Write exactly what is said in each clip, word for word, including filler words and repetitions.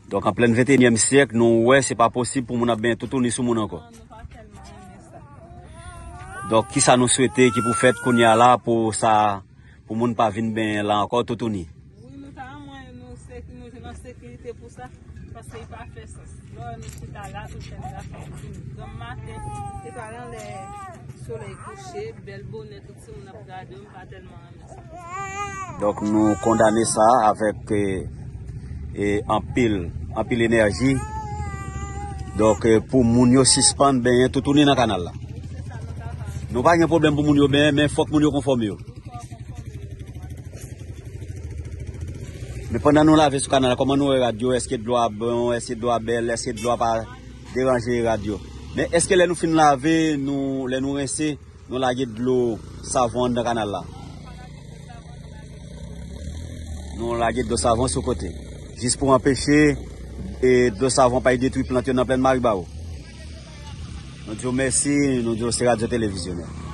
Donk, an plen venteyinyèm syèk, nou wè se pa posib pou moun ap benyen toutouni sou moun ankò. Donk, kisa nou swete ki pou fèt kounye a la pou sa, pou moun pa vin benyen la ankò toutouni? Wi, nou ta renmen nou seki-, nou jwenn an sekirite pou sa, paske li pa fè sans. Lè nou chita la, tout tèt la fè fini. Granm maten, se pa nan lè solèy kouche, bèl bonè, tout timoun ap gade, m pa tèlman renmen sa. Donk, nou kondane sa avèk, e, e, anpil, anpil enèji. Donk, e, pou moun yo sispann benyen toutouni nan kanal la. Nou pa gen pwoblèm pou moun yo benyen, men fòk moun yo konfòme yo. Men pandan nou lave sou kanal la, kòman nou wè rad yo? Èske dlo a bon? Èske dlo a bèl? Èske dlo a pa deranje rad yo? Men èske lè nou fin lave, nou, lè nou rense, nou lage dlo savon anndan kanal la? Nou lage dlo savon sou kote. Jis pou anpeche, e, dlo savon pa al detwi plant yo nan plèn Maribawo. Nou di w mèsi, nou di w se Radyo Televizyonè.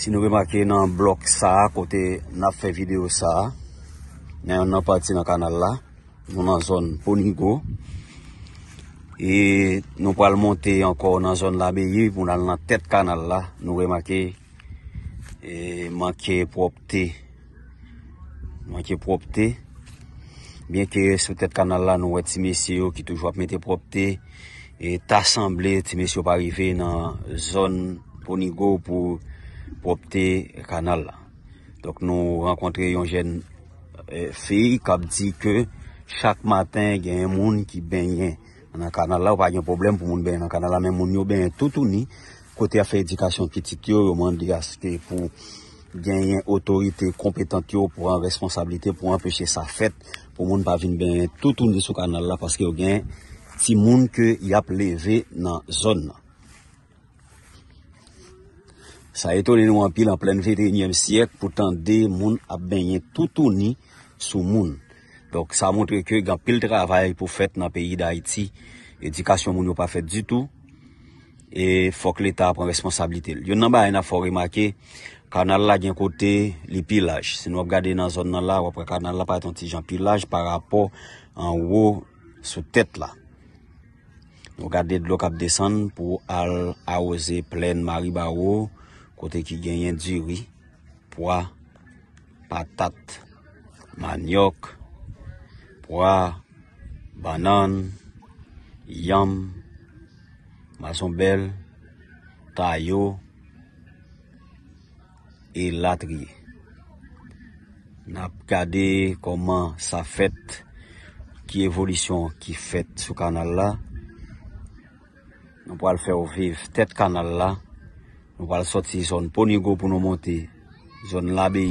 Si nou remake nan blòk sa a, kote n ap fè videyo sa a, nan yonn nan pati nan kanal la, nou nan zòn Ponigo. E nou pral monte ankò nan zòn Labeyi pou n al nan tèt kanal la. Nou remake, e, manke pwòpte. Manke pwòpte. Byenke sou tèt kanal la, nou wè ti mesye yo ki toujou ap mete pwòpte. E ta sanble ti mesye yo pa rive nan zòn Ponigo pou pwòpte kanal la. Donk, nou rankontre yon jèn, e, fi k ap di ke chak maten, gen moun ki benyen nan kanal la. Ou pa gen pwoblèm pou moun benyen nan kanal la, men moun yo benyen toutouni. Kote y ap fè edikasyon pitit yo, yo mande aske pou genyen otorite konpetant yo pran responsablite pou anpeche sa fèt, pou moun pa vin benyen toutouni sou kanal la, paske yo gen timoun ke y ap leve nan zòn nan. Sa etone nou anpil an plen venteyinyèm syèk pou tande moun ap benyen toutouni sou moun. Donk, sa montre ke gen anpil travay pou fèt nan peyi Dayiti. Edikasyon moun yo pa fèt ditou. E fòk Leta pran responsablite l. Youn nan bagay n ap fè w remake, kanal la gen kote li pi laj. Si nou ap gade nan zòn nan la, w ap wè kanal la parèt yon ti jan pi laj pa rapò anwo sou tèt la. Nou gade dlo k ap desann pou al awoze plèn Maribawo, kote ki genyen diri, pwa, patat, manyòk, pwa, bannann, yanm, mazonbèl, tayo, elatriye. N ap gade kòman sa fèt, ki evolisyon ki fèt sou kanal la. Nou pral fè w viv tèt kanal la. Nou pral sòti zòn Ponigo pou nou monte zòn Labeyi.